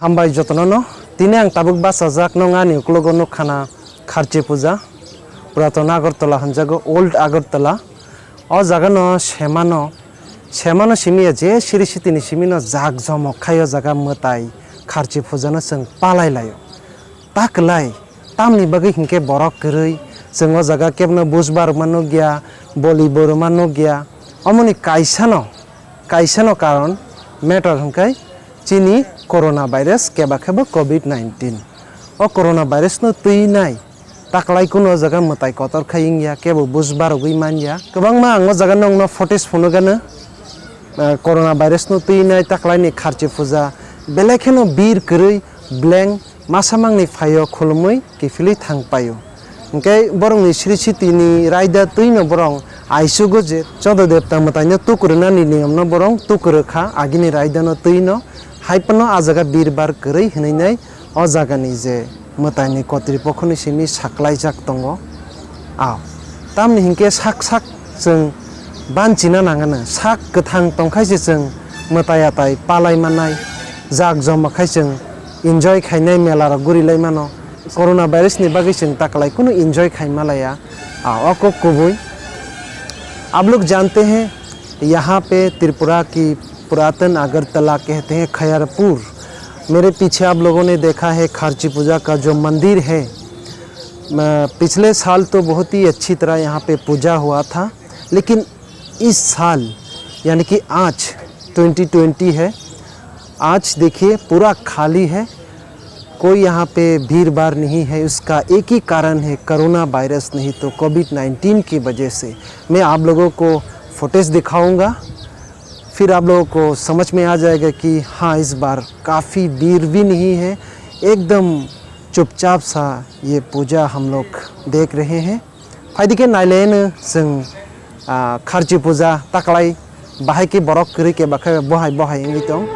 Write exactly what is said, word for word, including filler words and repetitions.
Hambai jotono no, tini ang tabuk bachajak nong ani uklogo nukha na Kharchi Puja, Puraton Agartala hwnjago, Old Agartala. O jaga no semano, semano simi ya je siri sitini simi no jak jomok khai o jaga mwtai Kharchi Puja no chwng palai lai o. Ta kwlai, tamni bagwi hinkhe borok kwrwi, chwng o jaga kebno buj barwma nukya, boli borwma nukya. Omoni kaisano, kaisano karon matter hwnkhe chini corona virus keba khe bo covid nineteen. O corona virus no twi nai taklai kunu o jaga mwtai kotor khai wngya, kebo buj barogwi manya. Kwbangma ang o jaga nongno footage phunukgano, eh, corona virus no twi nai taklaini Kharchi Puja belai kheno bir kwrwi blank masa mangni phaio khulumui kiphilwi thang paio. Hwnkhe borokni siri sitini raida twino borok aichugo je Chodo Debta mwtaino tukrwnani niyomno borok tukrwkha agini raidano twino, haiphano a jaga birbar kwrwi hwnwi nai o jagani je mwtaini kotripokhoni simi saklaijak tongo. A, tamni hinkhe sak sak chwng banchina nangano, sak kwthang tongkhai se chwng mwtai atai palai mannai, jak joma khai chwng enjoy khainai mela rok guri lai mano. Corona virus ni bagwi chwng taklai kunu enjoy khai malaya. A, o kok kubui. आप लोग जानते हैं, यहाँ पे त्रिपुरा की पुरातन अगरतला कहते हैं खैरपुर। मेरे पीछे आप लोगों ने देखा है खारची पूजा का जो मंदिर है, म-, पिछले साल तो बहुत ही अच्छी तरह यहाँ पे पूजा हुआ था, लेकिन इस साल यानी कि आज ट्वेंटी ट्वेंटी है, आज देखिए पूरा खाली है, कोई यहाँ पे भीड़ भाड़ नहीं है। उसका एक ही कारण है कोरोना वायरस, नहीं तो कोविड नाइन्टीन की वजह से। मैं आप लोगों को फुटेज दिखाऊंगा, फिर आप लोगों को समझ में आ जाएगा कि हाँ, इस बार काफ़ी भीड़ भी नहीं है, एकदम चुपचाप सा ये पूजा हम लोग देख रहे हैं। Phaidi khe nailai no chwng, ah, Kharchi Puja taklai bahai khe borok kwrwi khe bakhai bohai bohai wngwi tong.